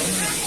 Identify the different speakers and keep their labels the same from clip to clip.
Speaker 1: Oh,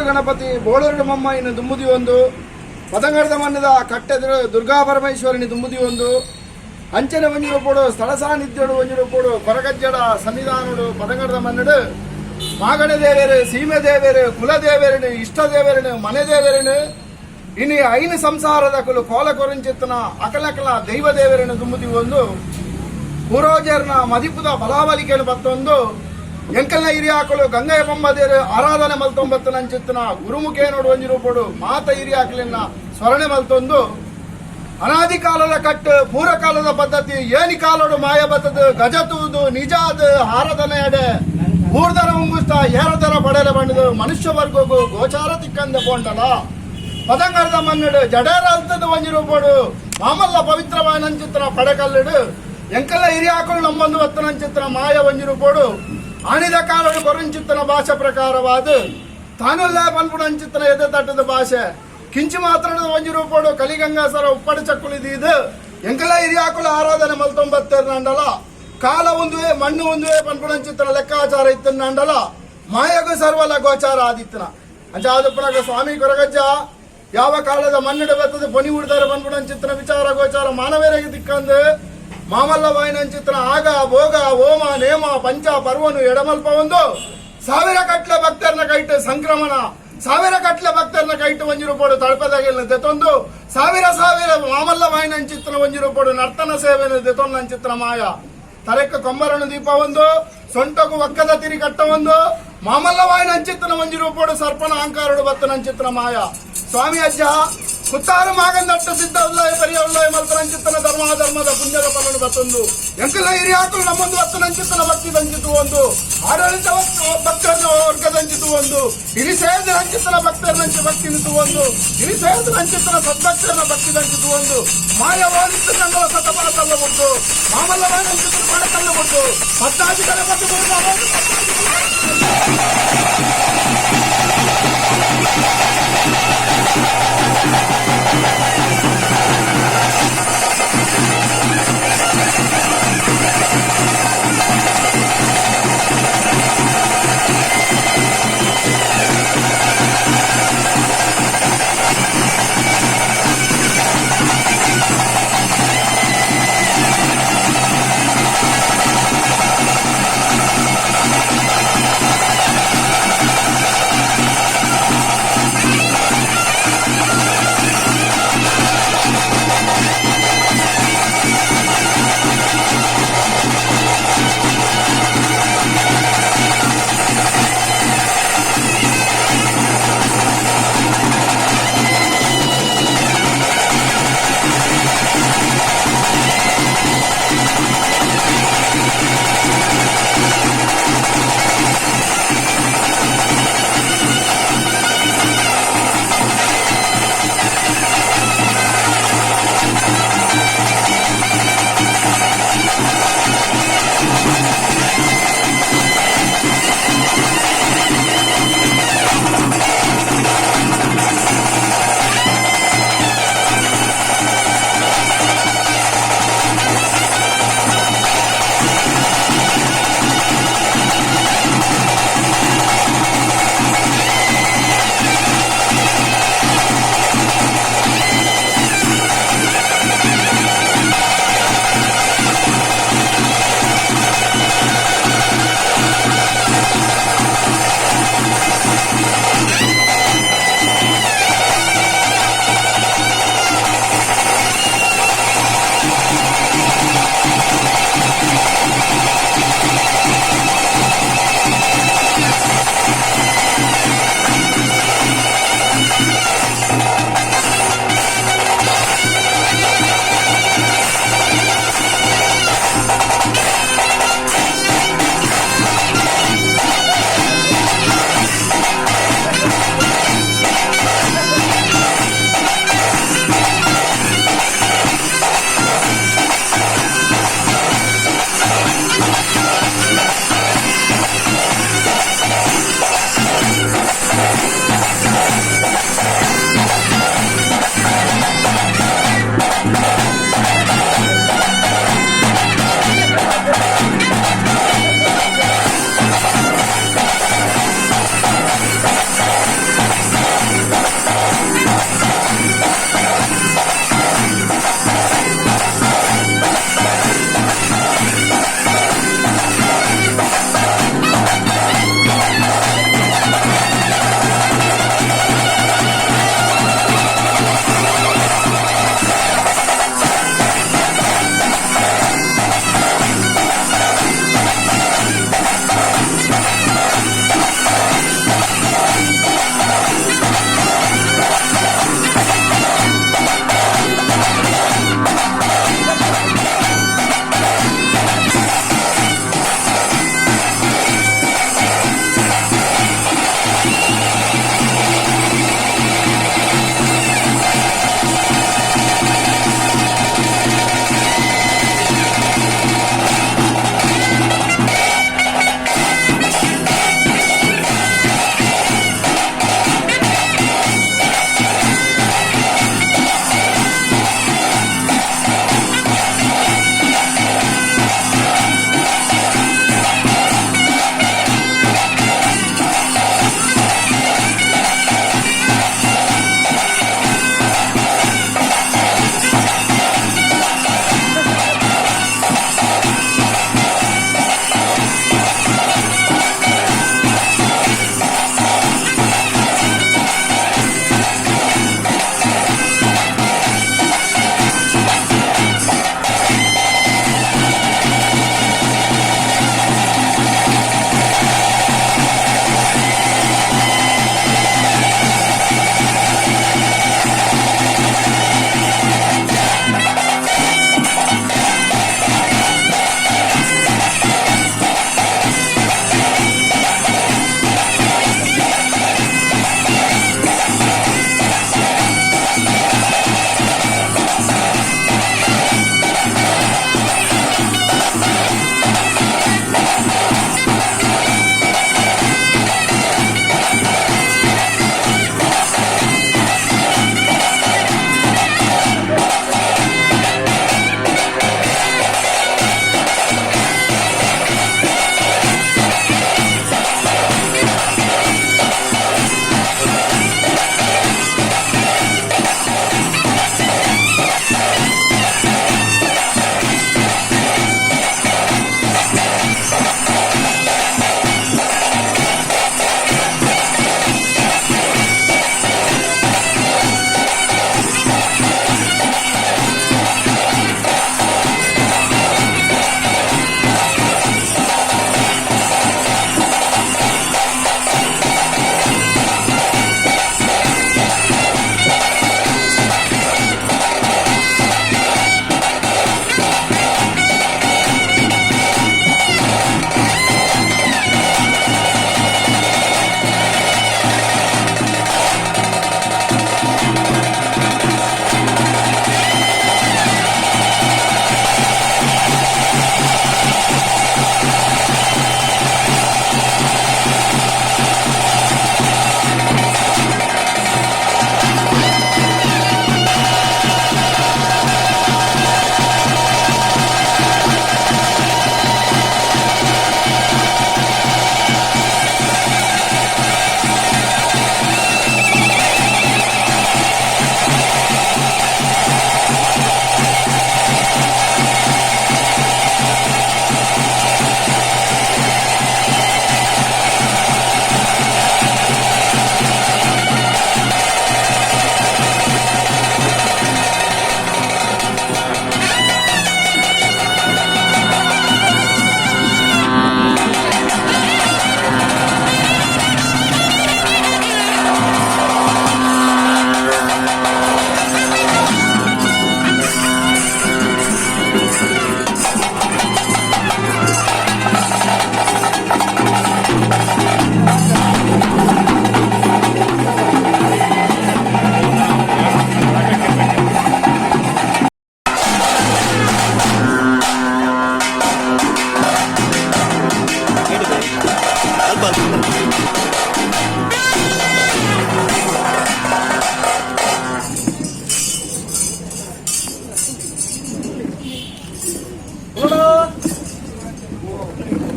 Speaker 1: Ganapati Boloor ಮಮ್ಮ ಇನ್ನು ದುಂಬುದಿ ಒಂದು ಪದಂಗರದ ಮನ್ನದ ಕಟ್ಟೆದುರು ದುರ್ಗಾ ಪರಮೇಶ್ವರಿನಿ ದುಂಬುದಿ ಒಂದು ಅಂಚನೆ ಒಂಜಿರುಪೋಡು ಸ್ಥಳ ಸಾನ್ನಿಧ್ಯೋಡು ಒಂಜಿರುಪೋಡು ಕೊರಗಜ್ಜಡ ಸನ್ನಿಧಾನುಡು ಪದಂಗರದ ಮನ್ನಡು ಮಾಗಣೆ ದೇವೇರು, ಸೀಮೆ ದೇವೇರು, ಕುಲ ದೇವೇರನು, ಇಷ್ಟ ದೇವೇರನು, ಮನೆ ದೇವೇರನು, ಇನ್ನು ಐನು ಸಂಸಾರದ ಕುಲು ಕೋಲ ಕೊರಂಚಿತ್ತನ ಅಕಲಕಲ ದೈವ ದೇವರನ್ನು ದುಂಬುದಿ ಒಂದು ಪೂರ್ವಜರ್ನ ಮದಿಪುದ ಬಲಾಬಲಿಕೆಯನ್ನು ಬತ್ತೊಂದು ಎಂಕಲ್ನ ಹಿರಿಯಾಕಲು ಗಂಗೆಯ ಬೊಮ್ಮದೇರು ಆರಾಧನೆ ಮಲ್ತೊಂಬತ್ತನಂಚಿತ್ತನ ಗುರುಮುಖೇನೋಡು ಒಂಜಿರುಪೋಡು ಮಾತ ಹಿರಿಯಾಕಲಿನ ಸ್ಮರಣೆ ಮಲ್ತೊಂದು ಅನಾದಿ ಕಾಲದ ಕಟ್ಟು ಪೂರ್ವಕಾಲದ ಪದ್ಧತಿ ಏನಿ ಕಾಲೋಡು ಮಾಯ ಬತ್ತದು ಗಜತೂದು ನಿಜಾದ ಹಾರದನೆ ಎಡೆ ಊರ್ದರ ಉಂಗುಸ್ತ ಏರದರ ಪಡೆಯಲ ಬಂಡದು ಮನುಷ್ಯ ವರ್ಗಗೂ ಗೋಚಾರ ತಿಕ್ಕಂದ ಪೋಂಡಲ ಪದಂಗರದ ಮನ್ನಡು ಜಡೇರ ಅಲ್ತದ ಒಂಜಿರುಪೋಡು ಮಾಮಲ್ಲ ಪವಿತ್ರವಾನಂಚಿತ್ರ ಪಡೆಕಲ್ಲಿಡು ಎಂಕಲ್ಲ ಹಿರಿಯಾಕಲು ನಮ್ಮೊಂದು ಒತ್ತನಂಚಿತ್ರ ಮಾಯ ಒಂಜಿರುಪೋಡು ಆಣಿದ ಕಾಲಡು ಕೊರಂಚಿತ್ತನ ಭಾಷೆ ಪ್ರಕಾರವಾದ ತಾನುಲ್ಲ ಪನ್ಪುಡಂಚಿತ್ತನ ಎದೆ ತಟ್ಟದ ಭಾಷೆ ಕಿಂಚಿ ಮಾತ್ರದ ಒಂಜಿ ರೂಪೋಡು ಕಲಿಗಂಗಾ ಸರ ಉಪ್ಪಡಿ ಚಕ್ಕುಲಿದೀದು ಎಂಕಲ ಹಿರಿಯಾಕುಲ ಆರಾಧನೆ ಮಲ್ತೊಂಬತ್ತೇರ್ನಂಡಲ ಕಾಲ ಒಂದುವೆ ಮಣ್ಣು ಒಂದುವೆ ಪನ್ಪುಡಂಚಿತ್ತನ ಲೆಕ್ಕಾಚಾರ ಇತ್ತನಂಡಲ ಮಾಯಗು ಸರ್ವಲ ಗೋಚಾರ ಆದಿತ್ತನ ಅಂಚಾದಪ್ಪನಾಗ ಸ್ವಾಮಿ ಕೊರಗಜ್ಜ ಯಾವ ಕಾಲದ ಮಣ್ಣಿಡ ಬರ್ತದೆ ಪೊನಿ ಉಡ್ದಾರೆ ಪನ್ಪುಡಂಚಿತ್ತನ ವಿಚಾರ ಗೋಚಾರ ಮಾನವೇರಿಗೆ ದಿಕ್ಕಂದು ಮಾಮಲ್ಲ ವಾಯಿನಂಚಿತ್ರ ಆಗ ಭೋಗ ಹೋಮ ನೇಮ ಪಂಚ ಪರ್ವನು ಎಡಮಲ್ಪ ಒಂದು ಸಾವಿರ ಕಟ್ಲೆ ಭಕ್ತರನ್ನ ಕೈಟು ಸಂಕ್ರಮಣ, ಸಾವಿರ ಕಟ್ಲೆ ಭಕ್ತರನ್ನ ಕೈಟು ಒಂಜಿರುಪೋಡು ತಳಪದಾಗಿಲ್ಲ ದೆತೊಂದು ಸಾವಿರ ಸಾವಿರ ಮಾಮಲ್ಲ ವಾಯಿನಂಚಿತ್ರ ಒಂಜಿರುಪೋಡು ನರ್ತನ ಸೇವೆಯನ್ನು ದೆತೊಂದಂಚಿತ್ರ ಮಾಯ ತರೆಕ್ಕ ಕೊಂಬರನು ದೀಪ ಒಂದು ಸೊಂಟಕು ಒಕ್ಕದ ತಿರಿ ಕಟ್ಟ ಒಂದು ಮಾಮಲ್ಲ ವಾಯಿನಂಚಿತ್ರನ ಒಂಜಿರುಪೋಡು ಸರ್ಪಣ ಅಹಂಕಾರುಡು ಬತ್ತನಂಚಿತ್ರ ಮಾಯ ಸ್ವಾಮಿ ಅಜ್ಜ ಕುತ್ತಾರು ಮಾಗಂದಟ್ಟು ಸಿದ್ಧ ಉಲ್ಲಾಯ ಪರಿಯ ಉಲ್ಲಾಯ ಮಲ್ತರಂಚಿತ್ತನ ಧರ್ಮ ಧರ್ಮದ ಪುಣ್ಯದ ಫಲನು ಬತ್ತೊಂದು ಎಂಕಲ ಹಿರಿಯಾಕಲು ನಮ್ಮೊಂದು ಬತ್ತನಂಚಿತ್ತನ ಭಕ್ತಿ ದಂಚಿತು ಒಂದು ಆಡಳಿತ ಭಕ್ತರನ್ನ ವರ್ಗದಂಚಿತು ಒಂದು ಹಿರಿಸೇದ ರಂಚಿತನ ಭಕ್ತರನಂಚಿ ಭಕ್ತಿ ನಿಂತು ಒಂದು ಹಿರಿಸೇದ ರಂಚಿತನ ಸದ್ಭಕ್ತರನ್ನ ಭಕ್ತಿ ದಂಚಿತು ಒಂದು ಮಾಯ ವಾಲಿತ್ತು ನಂಗಳ ಸತಪಾತಲ್ಲ ಉಂಟು ಮಾಮಲ್ಲವಾನಂಚಿತನ ಪಡಕಲ್ಲ ಉಂಟು ಪತ್ತಾಜಿ ಗಣಪತಿ.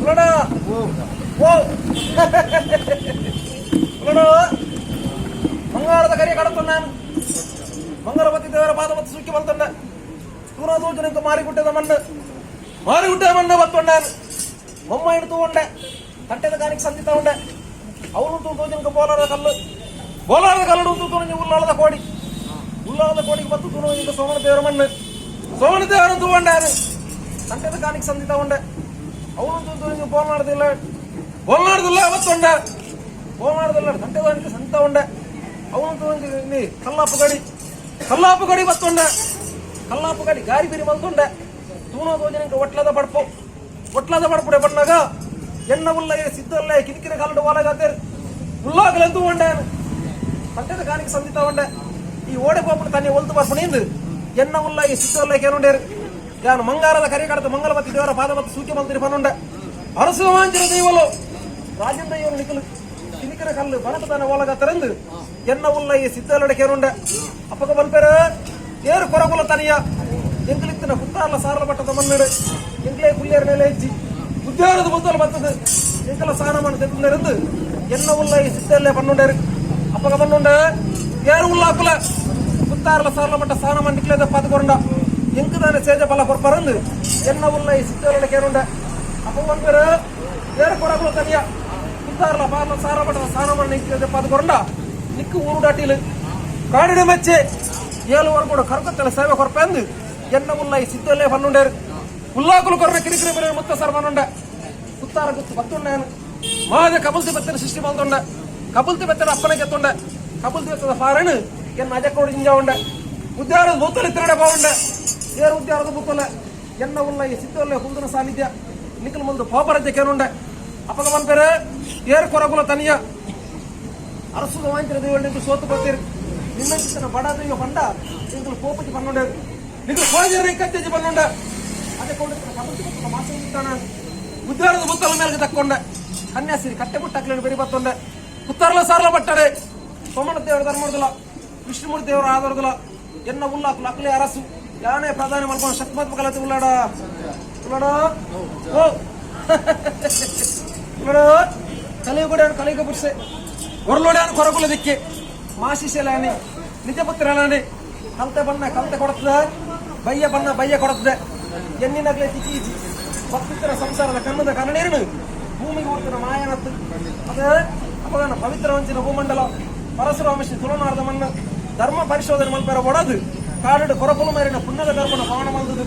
Speaker 2: ಉಳ್ಳಡ ಓ ಉಳ್ಳಡ ಬಂಗಾರದ ಕರಿ ಕಡತುన్నాನು ಮಂಗಲಪತಿ ದೇವರ ಪಾದ ಮತ್ತು ಸುಕ್ಕಿ ಬಂತುಂಡ ತೂನ ಮಾರಿಗುಟ್ಟದ ಮಣ್ಣು ಮಾರಿಗುಟ್ಟದ ಮಣ್ಣು ಬತ್ತುಂಡಾನು ಬೊಮ್ಮ ಹಿಡಿದು ಉಂಡೆ ತಟ್ಟೆದ ಕಾನಿಗೆ ಸಂದಿತ ಉಂಡೆ ಅವನು ತೂತು ಬೋಲಾರದ ಕಲ್ಲು ಬೋಲಾರದ ಕಲ್ಲು ತೂತು ಉಲ್ಲಾಳದ ಕೋಡಿ ಉಲ್ಲಾಳದ ಕೋಡಿಗೆ ಬತ್ತು ತೂನು ಸೋಮನ ದೇವರ ಮಣ್ಣು ಸೋಮನ ದೇವರ ತೂವಂಡಾನು ತಟ್ಟೆದ ಕಾನಿಗೆ ಸಂದಿತ ಉಂಡೆ ಅವನು ತೂತು ಬೋಲ್ನಾಡದಿಲ್ಲ ಬೋಲ್ನಾಡದಿಲ್ಲ ಬತ್ತುಂಡ ಬೋಲ್ನಾಡದಿಲ್ಲ ತಟ್ಟೆದಾನಿಗೆ ಸಂತ ಉಂಡೆ ಅವನು ತೂನು ಕಲ್ಲಾಪು ಗಡಿ ಕಲ್ಲಾಪು ಗಡಿ ಬತ್ತುಂಡ ಕಲ್ಲಾಪು ಗಡಿ ಗಾರಿ ಬಿರಿ ಮಲ್ತುಂಡೆ ತೂನೋ ತೋಜನಿಗೆ ಒಟ್ಲದ ಪಡ್ಪು ಒಟ್ಲದ ಪಡ್ಪುಡೆ ಬಣ್ಣಗ ಎಣ್ಣ ಉಲ್ಲ ಸಿದ್ದಲ್ಲೇ ಕಿರಿಕಿರ ಕಲ್ಲಡು ವಾಲಗಾತೇರು ಉಲ್ಲಾಗಲೆಂದು ಉಂಡಾನು ತಟ್ಟೆದ ಕಾನಿಗೆ ಸಂದಿತ ಉಂಡೆ ಈ ಓಡೆ ಪೋಪುನ ತನ್ನಿ ಒಲ್ತು ಬರ್ಪುಣಿಂದು ಎಣ್ಣ ಉಲ್ಲ ಈ ಸಿದ್ದಲ್ಲ ಕೇನುಂಡೇರು ಯಾನು ಮಂಗಾರದ ಕರಿ ಕಡತ ಮಂಗಲಪತಿ ದೇವರ ಪಾದ ಮತ್ತು ಸೂಕ್ಯ ಮಂತ್ರಿ ಪನ್ನುಂಡೆ ಅರಸುವಾಂಚಿನ ದೈವಲು ರಾಜೇಂದ್ರ ದೈವಲು ನಿಕಲು ಕಿನಿಕರ ಕಲ್ಲು ಬನತ ತಾನೆ ಓಲಗ ತೆರೆಂದು ಎನ್ನ ಉಲ್ಲ ಈ ಸಿದ್ದಲ್ಲಡೆ ಕೇನುಂಡೆ ಅಪ್ಪಗ ಬನ್ಪೇರ ಏರು ಕೊರಗುಲ ತನಿಯ ಎಂಕಲಿತ್ತಿನ ಕುತ್ತಾರ್ಲ ಸಾರಲ ಪಟ್ಟದ ಮಣ್ಣಡು ಎಂಕ್ಲೇ ಕುಲ್ಲೇರ್ ನೆಲೆ ಹೆಜ್ಜಿ ಉದ್ಯೋಗದ ಬುದ್ಧಲು ಬರ್ತದೆ ಎಂಕಲ ಸಾನಮಣ್ಣು ತೆತ್ತುಂಡೆರಂದು ಎನ್ನ ಉಲ್ಲ ಈ ಸಿದ್ದಲ್ಲೇ ಪನ್ನುಂಡೇರು ಅಪ್ಪಗ ಬನ್ನುಂಡೆ ಏರು ಉಲ್ಲ ಅಕ್ಕುಲ ಕುತ್ತಾರ್ಲ ಸಾರಲ ಮಟ್ಟ ಸಾನಮಣ್ಣು ನಿಕ್ಲೇದ ಪಾತುಕೊಂಡ ಎಂಕುದಾನೆ ಸೇಜ ಬಲ ಕೊರ್ಪರಂದು ಎನ್ನ ಉಲ್ಲ ಈ ಸಿದ್ದಲ್ಲಡೆ ಕೇನುಂಡೆ ಅಪ್ಪ ಬನ್ಪೇರು ಏರು ಕೊರಗುಲ ತನಿಯ ಕುತ್ತಾರ್ಲ ಪಾರ್ಲ ಸಾರಲ ಮಟ್ಟದ ಸಾನಮಣ್ಣು ನಿಕ್ಲೇದ ಪಾತುಕೊಂಡ ನಿಕ್ಕು ಊರುಡಾಟಿಲು ಕಾಡಿನ ಮೆಚ್ಚೆ ಏಳು ಕೂಡ ಕರ್ಕತ್ತಲ ಸೇವೆ ಕೊರ್ಪಂದು ಎನ್ನ ಉಲ್ಲ ಈ ಸಿದ್ದಲ್ಲೇ ಪನ್ನುಂಡೇರು ಉಲ್ಲಾಕುಲು ಕೊರ್ನ ಕಿರಿಕಿರಿ ಬರೋ ಮುತ್ತ ಸರ್ ಪನ್ನುಂಡೆ ಕುತ್ತಾರ ಗುತ್ತು ಬತ್ತುಂಡೇನು ಮಾದ ಕಬಲ್ತಿ ಬತ್ತನ ಸೃಷ್ಟಿ ಬಂದುಂಡೆ ಕಬಲ್ತಿ ಬತ್ತನ ಅಪ್ಪನ ಕೆತ್ತುಂಡೆ ಕಬಲ್ತಿ ಬತ್ತದ ಫಾರಣ ಎನ್ನ ಅಜಕೋಡು ಜಿಂಜ ಉಂಡೆ ಉದ್ಯಾರದ ಬೂತಲೆ ತಿರುಡೆ ಬಾವುಂಡೆ ಏರು ಉದ್ಯಾರದ ಬೂತಲೆ ಎನ್ನ ಉಲ್ಲ ಈ ಸಿದ್ದಲ್ಲೇ ಕುಂದನ ಸಾನ್ನಿಧ್ಯ ನಿಖಲ್ ಮುಂದೆ ಪಾಪರಜ್ಜೆ ಕೇನುಂಡೆ ಅಪ್ಪಗ ಬನ್ಪೇರು ಏರು ಕೊರಗುಲ ತನಿಯ ಅರಸುದ ವಾಂಚಿನ ದೇವಳಿಗೆ ಸೋತು ಬರ್ತೀರಿ ನಿನ್ನ ಬಡ ದೈವ ಪಂಡ ಎಂಕಲು ಕೋಪಕ್ಕೆ ಪನ್ನುಂಡೆ ನಿಖಲ್ ಕೋಜರ ಕತ್ತೆಜಿ ಪನ್ನುಂಡೆ ಅದೇ ಕೊಂಡು ಕಬಲ್ತಿ ಬತ್ತದ ಮಾಸ ಉದ್ಯಾರದ ಬುತ್ತಲ ಮೇಲ್ಗೆ ತಕ್ಕೊಂಡೆ ಕನ್ಯಾಸಿರಿ ಕಟ್ಟೆ ಬುಟ್ಟ ಬೆರಿ ಬತ್ತೊಂಡೆ ಕುತ್ತಾರಲ ಸಾರಲ ಬಟ್ಟಡೆ ಸೋಮನ ದೇವರ ಧರ್ಮದಲ ವಿಷ್ಣುಮೂರ್ತಿ ದೇವರ ಆಧಾರದಲ ಎನ್ನ ಉಲ್ಲಾಕುಲ ಅಕ್ಲೆ ಅರಸು ಯಾನೇ ಪ್ರಧಾನಿ ಮಲ್ಪನ ಶಕ್ಮಾತ್ಮಕಲತೆ ಉಲ್ಲಾಡ ಉಲ್ಲಾಡ ಓ ಉಲ್ಲಾಡ ಕಲಿಯುಗಡ ಕಲಿಯುಗ ಪುರುಷೆ ಒರ್ಲೋಡ್ಯಾನು ಕೊರಗುಲ ದಿಕ್ಕೆ ಮಾಶಿಶೆಲಾನಿ ನಿಜಪುತ್ರಲಾನಿ ಕಲ್ತೆ ಬಣ್ಣ ಕಲ್ತೆ ಕೊಡ್ತದೆ ಬಯ್ಯ ಬಣ್ಣ ಬಯ್ಯ ಕೊಡ್ತದೆ ಎನ್ನಿನಗ್ಲೆ ತಿಕೀಜಿ ಭಕ್ತಿತರ ಸಂಸಾರದ ಕಣ್ಣದ ಕಣ್ಣೀರನು ಭೂಮಿಗೆ ಊರ್ತಿನ ಮಾಯನತ್ತು ಅದೇ ಅಪಗಾನ ಪವಿತ್ರ ವಂಚಿನ ಭೂಮಂಡಲ ಪರಶುರಾಮ ಶ್ರೀ ತುಳನಾರದ ಮಣ್ಣು ಧರ್ಮ ಪರಿಶೋಧನೆ ಮಲ್ಪೆರ ಒಡದು ಕಾಡು ಕೊರಪುಲು ಮೇರಿನ ಪುಣ್ಯದ ಧರ್ಮನ ಪವನ ಮಲ್ದದು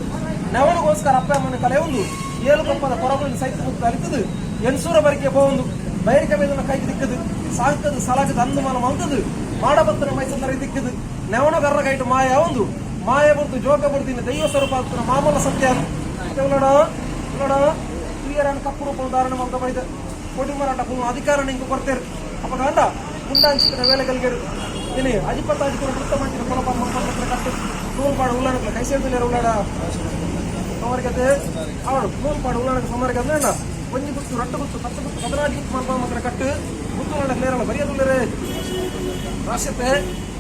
Speaker 2: ನೆವನಿಗೋಸ್ಕರ ಅಪ್ಪ ಅಮ್ಮನ ಕಲೆ ಒಂದು ಏಳು ಕೊಪ್ಪದ ಕೊರಗುಲಿನ ಸೈತ ಮುತ್ತ ಅಲಿತದು ಎನ್ಸೂರ ಬರಿಕೆ ಪೋವೊಂದು ಬೈರಿಕ ಬೇದನ ಕೈಗೆ ದಿಕ್ಕದು ಸಾಕದು ಸಲಗದು ಅಂದು ಮನ ಮಲ್ತದು ಮಾಡಬತ್ತನ ಮೈಸಂದರ ದಿಕ್ಕದು ನೆವಣಗರ್ರ ಕೈಟು ಮಾಯ ಒಂದು ಮಾಯ ಬುರ್ತು ಜೋಗ ಬುರ್ತಿನ ದೈವ ಸ್ವರೂಪ ಆಗ್ತನ ಮಾಮೂಲ ಸತ್ಯಾನು ನೋಡ ನೋಡ ತುಯ್ಯರನ್ನು ಕಪ್ಪು ರೂಪ ಧಾರಣ ಮಲ್ತ ಬೈದ ಕೊಡಿ ಮರಾಟ ಪೂರ್ಣ ಅಧಿಕಾರ ನಿಂಗೆ ಕೊಡ್ತೇರು ಅಪ್ಪ ಗಂಡ ಮುಂಡಾಂಚಿನ ವೇಳೆ ಗಲ್ಗೆರು ಇನಿ ಅಜಿಪತ್ತಾಜಿಕುಲು ವೃತ್ತ ಮಂಚಿನ ಕೊಲಪ ಮಕ್ಕಳ ಕಟ್ಟು ತೂಲ್ಪಾಡು ಉಳ್ಳಾಣಕ್ಲ ಕೈ ಸೇರ್ದಿಲ್ಲ ಉಳ್ಳಾಡ ಸೋಮವಾರಕ್ಕೆ ಅವಳು ನೂಲ್ಪಾಡು ಉಳ್ಳಾಣಕ್ಕೆ ಸೋಮವಾರಕ್ಕೆ ಅಂದ್ರೆ ಒಂಜಿ ಗುತ್ತು ರಟ್ಟು ಗುತ್ತು ಪತ್ತು ಗುತ್ತು ಪದಿನಾಲ್ಕು ಗುತ್ತು ಮಲ್ಪ ಮಾತ್ರ ಕಟ್ಟು ಗುತ್ತು ಲೇರಲ್ಲ ಬರಿಯದುಲ್ಲರೆ ರಾಷ್ಟ್ರತೆ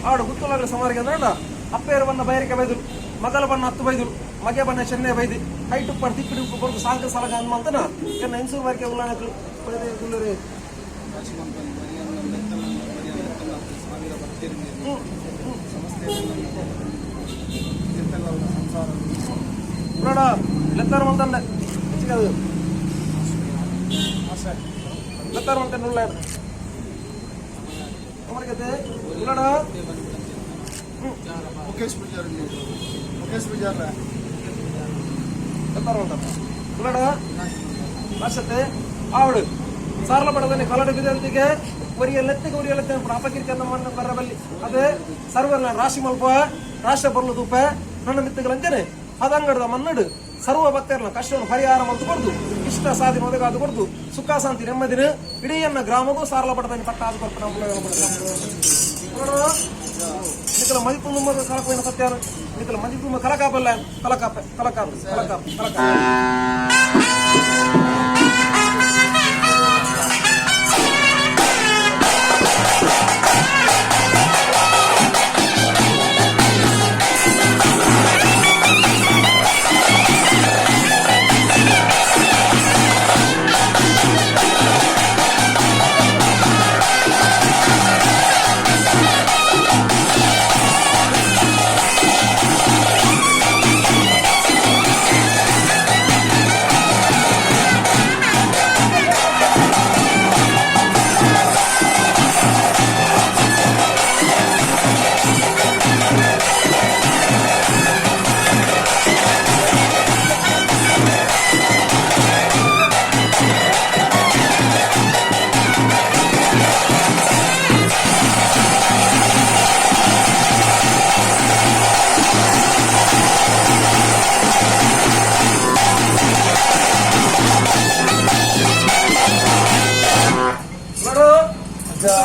Speaker 2: ಆಡು ಗುತ್ತುಲಾಗಲ ಸೋಮವಾರಕ್ಕೆ ಅಂದ್ರೆ ಅಪ್ಪೇರು ಬಣ್ಣ ಬೈರಿಕೆ ಬೈದರು ಮಗಲ ಬಣ್ಣ ಹತ್ತು ಬೈದರು ಮಗೆ ಬಣ್ಣ ಚೆನ್ನೆ ಬೈದಿ ಕೈಟುಪ್ಪಾಡು ತಿಪ್ಪಿಡಿ ಉಪ್ಪು ಬರುದು ಸಾಂಕ ಸಲಗ ಅನ್ಮಲ್ತನ ಎನ್ನ ಇನ್ಸೂರ್ ಬಾರಿಕೆ ಉಳ್ಳಾಣಕ್ಲು ಉಳ್ಳರಿ ಉಳ್ಳಾಡ ಲೆತ್ತಾರ ಮಲ್ತಂಡೆ ಹೆಚ್ಚಿಗೆ ಲೆತ್ತಾರ ಮಲ್ತಂಡೆ ಉಳ್ಳಾಡ ಸೋಮವಾರಕ್ಕೆ ಉಳ್ಳಾಡ
Speaker 1: ಮುಖೇಶ್ ಪೂಜಾರಿ ಮುಖೇಶ್ ಪೂಜಾರ
Speaker 2: ಲೆತ್ತಾರ ಮಲ್ತಂಡೆ ಉಳ್ಳಾಡ ವರ್ಷತೆ ಆವಡು ಸಾರ್ಲ ಪಡದನೆ ಕಲಡು ಬಿದಂತಿಗೆ ಒರಿಯ ಲೆತ್ತಿಗೆ ಒರಿಯ ಲೆತ್ತೆ ಅಪಕೀರ್ತಿ ಮಣ್ಣು ಬರಬಲ್ಲಿ ಅದೇ ಸರ್ವರ್ನ ರಾಶಿ ಮಲ್ಪ ರಾಶ ಬರ್ಲು ತೂಪ ನನ್ನ ಮಿತ್ತುಗಳಂಚನೆ ಪದಂಗಡದ ಮನ್ನಡು ಸರ್ವ ಭಕ್ತರನ್ನ ಕಷ್ಟವನ್ನು ಪರಿಹಾರ ಮಂತು ಕೊಡ್ದು ಇಷ್ಟ ಸಾಧನೆ ಒದಗಾದು ಕೊಡ್ದು ಸುಖ ಶಾಂತಿ ನೆಮ್ಮದಿನ ಇಡೀ ಗ್ರಾಮಗೂ ಸಾರ್ಲ ಪಡದನೆ ಪಟ್ಟ ಆದು ಕೊರ್ಪಣ ನಿಕಲ ಮದಿಪು ನುಮ್ಮದ ಕಲಕವಿನ ಸತ್ಯಾನ ನಿಕಲ ಮದಿಪು ಕಲಕಾಪಲ್ಲ ಕಲಕಾಪೆ ಕಲಕಾಪೆ ಕಲಕಾಪೆ ಕಲಕಾಪೆ.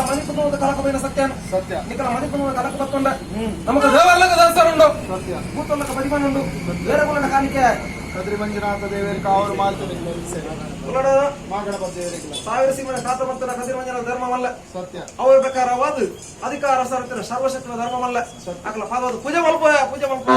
Speaker 2: ಮಣಿಪುನದ ಕಲಕమైన ಸತ್ಯಾನು
Speaker 1: ಸತ್ಯ.
Speaker 2: ನಿಕಲ ಮಣಿಪುನದ ಕಲಕ ಬತ್ತೊಂಡ ನಮಕ ದೇವರ್ಲಕ ದೇವಸ್ಥಾನ ಉಂಡು.
Speaker 1: ಸತ್ಯ.
Speaker 2: ಭೂತೊಲ್ಲಕ ಬಡಿಮನ್ ಉಂಡು ಬೇರೆ ಕುಲನ ಕಾಣಿಕೆ.
Speaker 1: ಕದ್ರಿ ಮಂಜುನಾಥ ದೇವರಿಗೆ ಕಾವರು ಮಾಲ್ತದೆ.
Speaker 2: ಉಲ್ಲಡ.
Speaker 1: ಮಾಗಣಪತಿ ದೇವರಿಗೆಲ್ಲ.
Speaker 2: ಸಾವಿರ ಸೀಮನ ಕಾತ ಮತ್ತನ ಕದಿರಿ ಮಂಜನ ಧರ್ಮವಲ್ಲ.
Speaker 1: ಸತ್ಯ.
Speaker 2: ಅವರ ಪ್ರಕಾರವಾದ ಅಧಿಕಾರ ಸರ್ವತ್ರ ಸರ್ವಶಕ್ತಿನ ಧರ್ಮವಲ್ಲ. ಅಕಲ ಪಾದವಾದ ಪೂಜೆ ಮಲ್ಪ, ಪೂಜೆ ಮಲ್ಪ.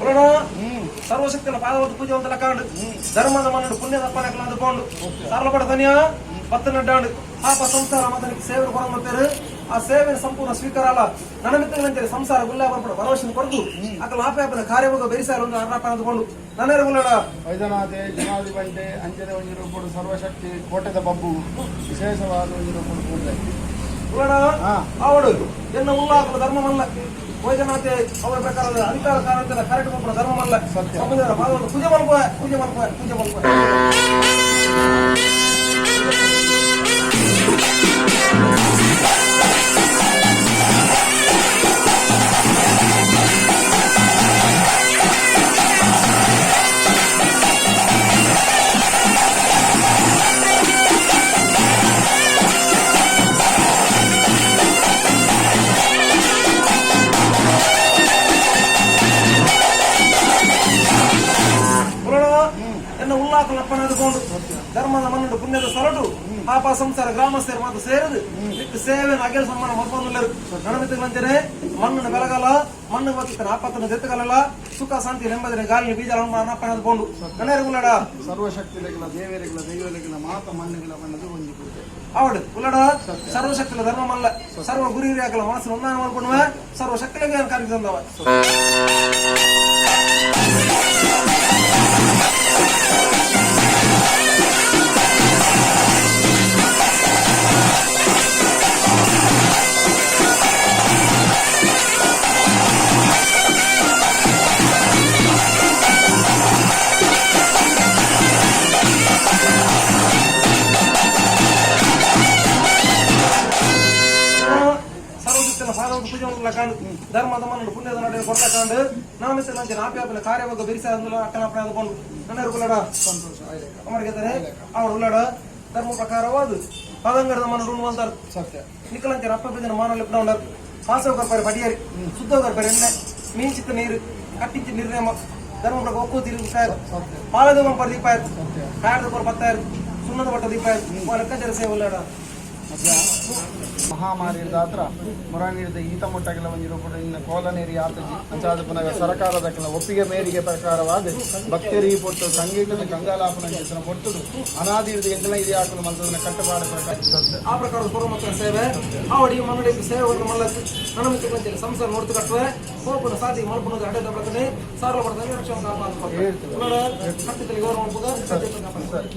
Speaker 2: ಉಲ್ಲಡ. ಸರ್ವಶಕ್ತಿನ ಪಾದವಾದ ಪೂಜೆ ಅಂತ ಕಾಂಡು ಧರ್ಮದ ಮನ್ನಡು ಪುಣ್ಯದ ಅಪ್ಪನಕಲ ಅಂದುಕೊಂಡು ಸರಳಪಡ ಧನ್ಯ ಪತ್ತು ನಡ್ಡಾಂಡು ಪಾಪ ಸಂಸಾರ ಮತನಿಗೆ ಸೇವೆ ಕೊರಮತ್ತೇರು. ಆ ಸೇವೆ ಸಂಪೂರ್ಣ ಸ್ವೀಕಾರ ಅಲ್ಲ ನನ್ನ ಮಿತ್ರಗಳಂತೇಳಿ ಸಂಸಾರ ಗುಲ್ಲ ಬರ್ಪಡ ಭರವಸೆ ಕೊರದು ಅಕಲ ಆಪೆ ಕಾರ್ಯವಾಗ ಬೆರಿಸಾರ ಒಂದು ಅರ್ಣಪ್ಪ ಅಂದುಕೊಂಡು ನನ್ನೇರು ಉಲ್ಲಡ.
Speaker 1: ವೈದ್ಯನಾಥೆ ಜನಾಧಿಪಂಟೆ ಅಂಜನೆ ಒಂಜಿ ರೂಪುಡು ಸರ್ವಶಕ್ತಿ ಕೋಟೆದ ಬಬ್ಬು ವಿಶೇಷವಾದ ಒಂಜಿ ರೂಪುಡು ಪೂಜೆ.
Speaker 2: ಉಲ್ಲಡ. ಅವಡು ಎನ್ನ ಉಲ್ಲಾಕಲ ಧರ್ಮವಲ್ಲ. ವೈದ್ಯನಾಥೆ ಅವರ ಪ್ರಕಾರದ ಅಧಿಕಾರ ಕಾರಣದ ಕಾರ್ಯಕ್ರಮ ಧರ್ಮವಲ್ಲ.
Speaker 1: ಸತ್ಯ.
Speaker 2: ಸಮುದಾಯದ ಪಾದವನ್ನು ಪೂಜೆ ಮಲ್ಪ, ಪೂಜೆ ಮಲ್ಪ, ಪೂಜೆ ಮಲ್ಪ. ಉಲ್ಲಡ. ಎನ್ನ ಉಲ್ಲಾಕಲ ಅಪ್ಪನಾದುಕೊಂಡು ಧರ್ಮದ ಮನ್ನಡು ಪುಣ್ಯದ ಸೊರಟು ಪಾಪ ಸಂಸಾರ ಗ್ರಾಮಸ್ಥರು ಮಾತು ಸೇರದು ಇಟ್ಟು ಸೇವೆ ಅಗೆಲ್ ಸಮ್ಮಾನ ಮಲ್ಪೊಂದುಲ್ಲೆರ್. ನಣಮಿತ್ತುಗಳಂಚನೆ ಮಣ್ಣನ್ನು ಬೆಳಗಲ ಮಣ್ಣು ಬತ್ತಿನ ಆಪತ್ತನ್ನು ದೆತ್ತುಗಲಲ್ಲ ಸುಖ ಶಾಂತಿ ನೆಮ್ಮದಿನ ಗಾಳಿ ಬೀಜ ಅಪ್ಪನಾದುಕೊಂಡು ನನ್ನೇರು ಉಲ್ಲಡ.
Speaker 1: ಸರ್ವಶಕ್ತಿಲೆಗಳ ದೇವರಿಗಳ ದೈವಲೆಗಳ ಮಾತ ಮಣ್ಣುಗಳ ಬಣ್ಣದ ಒಂಜಿ ಪೂಜೆ.
Speaker 2: ಅವಡು ಉಲ್ಲಡ. ಸರ್ವಶಕ್ತಿಲ ಧರ್ಮಮಲ್ಲ ಸರ್ವ ಗುರು ಹಿರಿಯಾಕಲ ಮನಸ್ಸು ಹೊಂದಾಣ ಮಾಡ್ಕೊಂಡುವ ಸರ್ವಶಕ್ತಿಗೆ ಕಾರ್ಯ ತಂದವ. ಸರ್ವಶಕ್ತಿನ ಪಾದವನ್ನು ಪೂಜೆ ಮಾಡಲ ಕಾಂಡು ಧರ್ಮದ ಮನ್ನಡು ಪುಣ್ಯದ ನಡೆ ಕೊಡ್ಲ ಕಾಂಡು ನಾಮಿತ ನಂಚಿನ ಆಪ್ಯಾಪನ ಕಾರ್ಯವಾಗ ಬೆರಿಸ ಅಕ್ಕನ ಅಪ್ಪನಾದುಕೊಂಡು ನನ್ನೇರು ಉಲ್ಲಡ.
Speaker 1: ಸಂತೋಷ ಆಯ್ಲೇಕ.
Speaker 2: ಅಮರ್ಗೆದರೆ ಅವಳು ಉಲ್ಲಡ. ಧರ್ಮ ಪ್ರಕಾರವಾದ ಪದಂಗರದ ಮನ್ನಡು ಅಂತಾರೆ.
Speaker 1: ಸತ್ಯ.
Speaker 2: ನಿಕಲಂಚನ ಅಪ್ಪ ಬಿದ್ದಿನ ಮಾನವ ಲಿಪ್ನ ಪಾಸವ ಕರ್ಪಾರಿ ಪಡಿಯರಿ ಶುದ್ಧ ಕರ್ಪಾರಿ ಎಣ್ಣೆ ಮೀಂಚಿತ್ತ ನೀರು ಕಟ್ಟಿಂಚ ನಿರ್ಣಯ ಧರ್ಮ ಪ್ರಕಾರ ಒಕ್ಕೂ ತಿರುಗಿ
Speaker 1: ಸತ್ಯ.
Speaker 2: ಪಾಲದೇವ ಪರ ದೀಪಾಯ್
Speaker 1: ಸತ್ಯ.
Speaker 2: ಕಾಯದ ಪರ ಪತ್ತಾಯರು ಸುಣ್ಣದ ಬಟ್ಟ ದೀಪಾಯ್ ಲೆಕ್ಕಾಚಾರ ಸೇವೆ ಉಲ್ಲಾಡ.
Speaker 1: ಮತ್ತೆ ಮಹಾಮಾರಿ ದಾತ್ರ ಮುರಾನಿಡ್ದ ಈತ ಮುಟ್ಟಗೆಲ್ಲ ಒಂಜಿ ರೂಪುಡು ಇನ್ನು ಕೋಲನೇರಿ ಆತಜಿ ಅಂಚಾದ ಪುನಗ ಸರಕಾರದ ಕೆಲ ಒಪ್ಪಿಗೆ ಮೇರಿಗೆ ಪ್ರಕಾರವಾದ ಭಕ್ತರಿ ಪೊಟ್ಟು ಕಂಗಿಗಳ ಕಂಗಾಲಾಪನ ಚಿತ್ರ ಪೊಟ್ಟುದು ಅನಾದಿ ಎಂಕಲ ಇದೆ ಹಾಕಲು ಮಂತದನ್ನ ಕಟ್ಟುಪಾಡು ಪ್ರಕಾರ. ಸತ್ಯ.
Speaker 2: ಆ ಪ್ರಕಾರದ ಪೂರ್ವ ಮತ್ತು ಸೇವೆ ಆವಡಿ ಮನ್ನಡಿ ಸೇವೆ ಒಂದು ಮಲ್ಲತ್ತು ನನ್ನ ಮಿತ್ರಗಳಂತೇಳಿ ಸಂಸಾರ ನೋಡ್ತು ಕಟ್ಟುವೆ ಹೋಪುನ ಸಾಧಿ ಮಲ್ಪುನದ ಅಡೆ ದಬ್ಬಳಕನೆ ಸಾರಲ ಪಡ್ತಾನೆ ರಕ್ಷಣೆ ಕಾಪಾಡು.
Speaker 1: ಹೇಳ್ತೀವಿ.
Speaker 2: ಉಲ್ಲಾಡ. ಕಟ್ಟಿತಲಿ ಗೌರವ ಮಲ್ಪುಗ.
Speaker 1: ಸರಿ ಸರಿ.